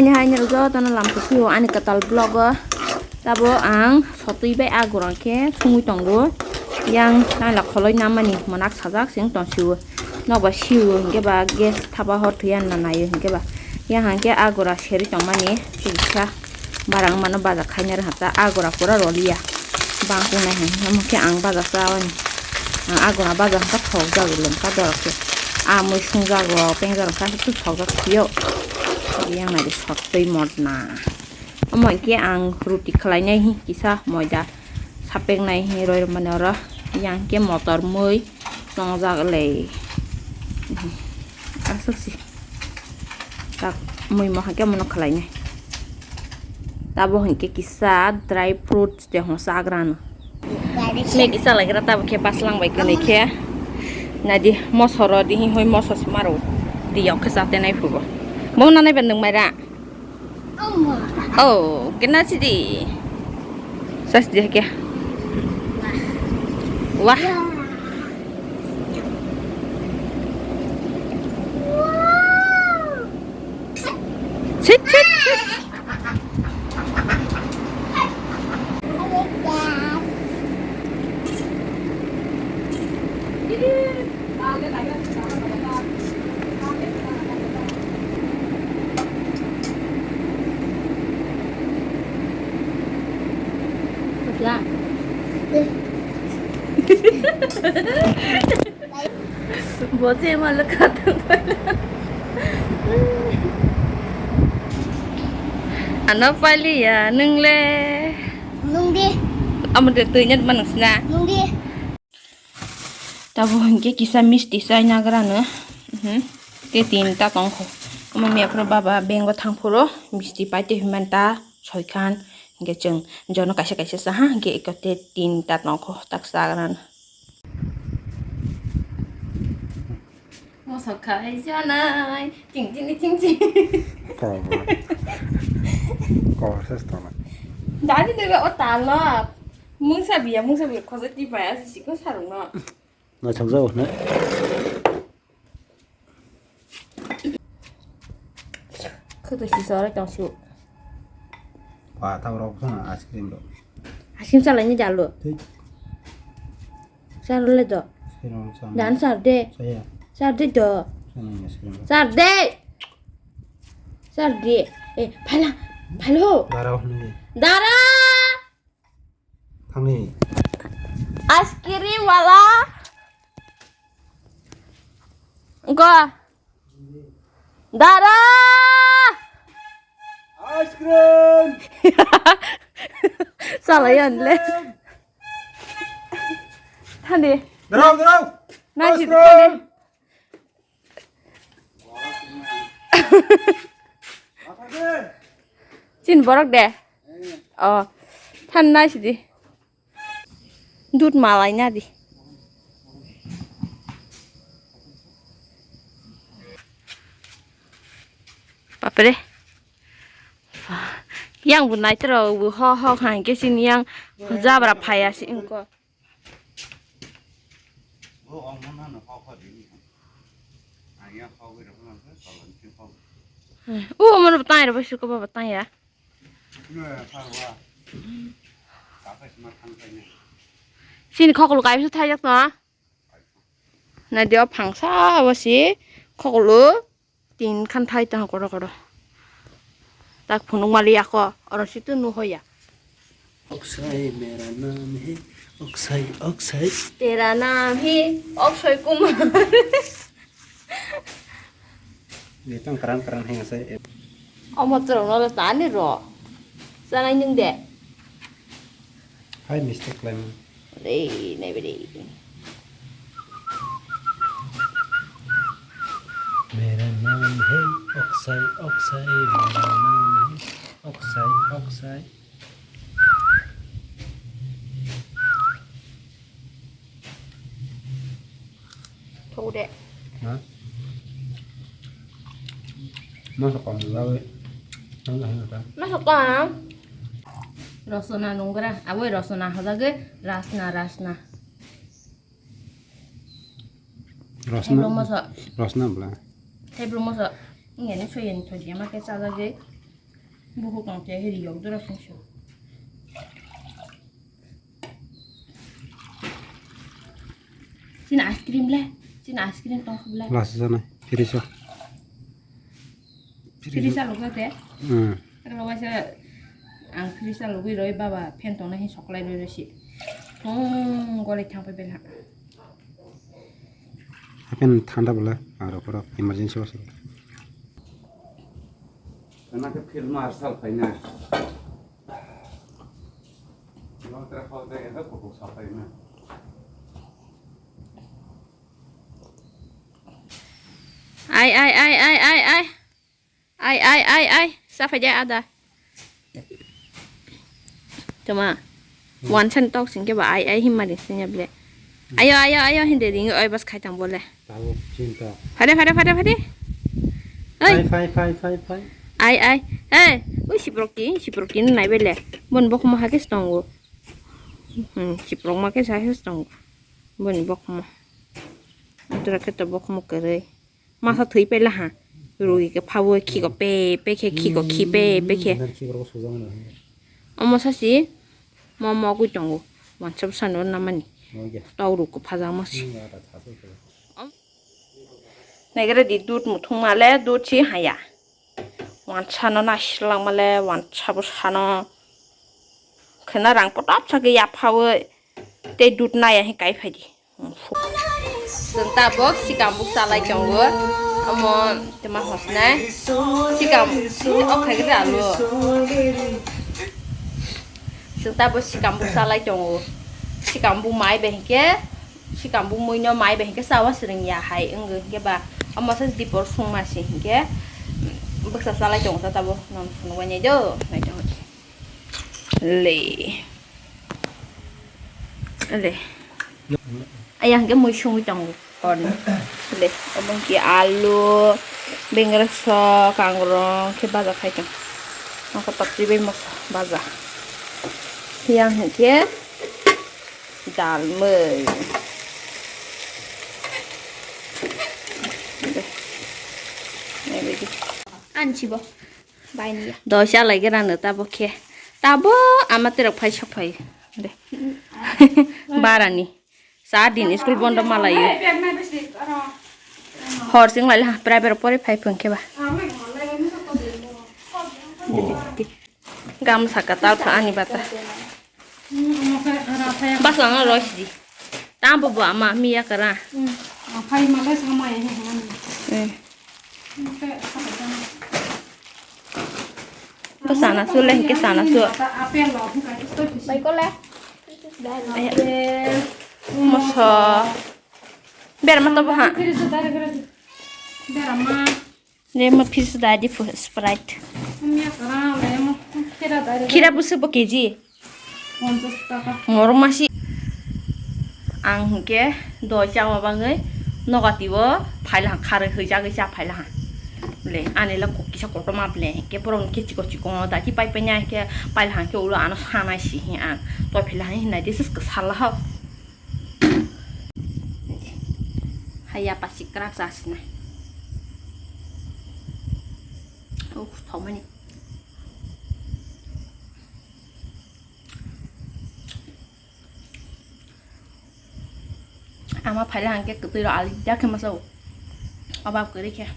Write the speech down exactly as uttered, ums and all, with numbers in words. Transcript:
Ani hai nirok jotono lam kuphio ani kwtal vlog o. Tabo ang sotwi bai agor khe sungwi tongo. Yang naila kholoi namani monak sajak sing tongsiwo. Nokba siwo hinkhe ba gas thapa hor thwiya na naio hinkhe ba. Yang hangkhe agora seri tongmani kisa barang mano baja khaina rwkha ta agora pura roliya. Bangkung nai hangkhe omo khe ang baja chawani. Ang agora baja hangkhe thok jagwi lengkha dorok khe. Amui sungjago pengjak rok khe sokjak phio. Yang nai sotwi modna. Omo hinkhe ang ruti khlainai hi kisa moida sapeknai hi roi rwmani oro. Yang hinkhe motor mui tongjak le. Aswk si. Tak mui mo hinkhe mono khlainai. Tabo hinkhe kisa dry fruits de hwn chagrano. Maggie chalaigra tabo khe baslang bai kwnwi khe. Nadi mosoro di hi hoi moso si maro. Di yok khe chate nai phubo. Bo nanai ben nwng maira. Oh, kena sidi. Sas dia kya? Wah. Sit, sit, sit. Bo je ma le kha tang. Ano paliya nung le. Nung di. Amo de twi nyat manung sna. Nung di. Tabo hinkhe kisa misti chai nagrano. Mhm. Te tinta tongkho. Omo miya phuru baba bank o thang phuru misti pai te himanta soikhan. Hinkhe chwng jono kaisa kaisa cha ha, hinkhe eko te tinta tongkho tak chagrano. Mosok khai janai, ching ching ching ching. Kobor. Kobor ses tongna. Dani nega o tala. Mungsa biya, mungsa biya, khosa ti paya, si ko sarung no. Naithok jago hwnwi. Khutu sisa oro tong su. Ba, ta rok phano ice cream rok. Ice cream chalai ni jalo. Thik. Char le do. Ice cream rok cham. Dan char de. Chaya. Char de do. Chaya ice cream rok. Char de. Char de. Eh, phala. Phalo. Dara hwnwi. Dara. Thangni. Ice cream wala. Go. Dara. Ice cream. Salah ya, le. Thangni. Darau, darau. Nai si, ice cream. Thangni. Chin borok de. Oh, than nai sidi. Dut malai na di. Bapre. Yang bu nai tro bu ho ho khang ke sin yang jabra phaya si ko. U mo tang ro su ko ba tang ya. Sini khokol kai su thai jak na. Na dia phangsa wasi khokol. Tin khan thai tang koro koro. Tak phunuk mali ako, oro situ nu hoya. Akshay mera naam hai, Akshay, Akshay. Tera naam hi Akshay Kumar. Ni tang karan karan hai ngasai. Omo chwrwng no tani ro. Chanai nung de. Hai mistake lai. Re, nai beri. Mera naam hai Akshay, Akshay, mera naam hai Akshay, Akshay. Thok de. Ha? Masa kom jawi. Masa kom. Rosona nungra, aboi rosona hojagwi rasna, rasna. Rosna. Thaibrung moso. Rosna bla. Thaibrung moso. Ingeni soyen soyen ma ke chajagwi. Buku tong che hiri yok dura sung sung. Chini ice cream le, chini ice cream tong khub le. Last jana, finish o. Finish a lukha te? Hmm. Aro waisa ang finish a lugui roi baba fan tong nai soklai roi roi si. Thong gole thang pe bela. Hapen thanda bela, aro pura emergency waisa. Ana ke film arsal phaina. Long tra khol de eda kuku sapai na. Ai, ai, ai, ai, ai, ai. Ai, ai, ai, ai. Sapai de ada. Tama. Wansan tok singke ba ai, ai himma ring singya ble. Ayo, ayo, ayo, hinde ring, oi bas khai tang bole. Tabuk chinta. Phade, phade, phade, phade. Oi. Phai, phai, phai, phai, phai. Ai, ai. Eh, ui siprok ti, siprok ti nai bele. Bon bok ma hakis tongo. Hmm, siprok ma ke sa hakis tongo. Bon bok ma. Tura ke to bok ma kere. Masa thwi pela ha. Rugi ke phawo khiko pe, pe khe khiko khi pe, pe khe. Omo sasi. Mo mo gui tongo. Wansa bwsano namani. Tau ruk kwpha jang masi. Naigere di dud muthung male dud si haya. Wansa no nasilang male wansa bwsano. Khena rang potap sake yaphawi. Tei dud naya hi kai phai di. Chwng tabuk sikambuk chalai tongo. Omo tama hosnai. Sikam, o khaigri alu. Chwng tabuk sikambuk chalai tongo. Sikambuk mai bai hinkhe, sikambuk muino mai bai hinkhe chawa swrwng ya hai wngwi hinkhe ba. Omo se dipor sungma se hinkhe bwksa chalai tongo ta tabuk. Nang phunukbai nai do, nai tongo. Le. Le. Ayang ke mui sungwi tongo. Hor ni. Le. Omo ke alu, bengre so, kangrong ke baja khai tong. Nokho tokti bai moso baja. Yang ke dal mui. Le. Nai bidi. An chibo. Bai ni ya. Dosa lai gra no tabo khe. Tabo ama terok phai sok phai. De. Barani. Sa din school bondo malayo. Hor sing lai ha private pore phai phung khe ba. Gam saka tal pha ani bata. Basa no rosi di. Tambo bo ama miya kara. Phai malai sama ya. Hmm. Ko sana su le ke sana su. Bai ko le. Moso. Ber ma to bo ha. Ber ma. Le mo phir su da di fu Sprite. Khira busu bo K G. Morok masi. Ang hwnkhe doi chawa bagwi nogati o phaila kharwi hwijagwi cha phaila. Le ani le kok kisa kotorma ble hwnkhe borok hwnkhe chikon chikon o dati pai pai nai hwnkhe paila hwnkhe ulo ano sanai si hi ang toi phaila hinai de sis kwsala ho. Haya pasi kwrak cha sinai. Oh, thomani. Ama phaila hwnkhe kwtwi rok alida khe masa o. Obab kwrwi khe.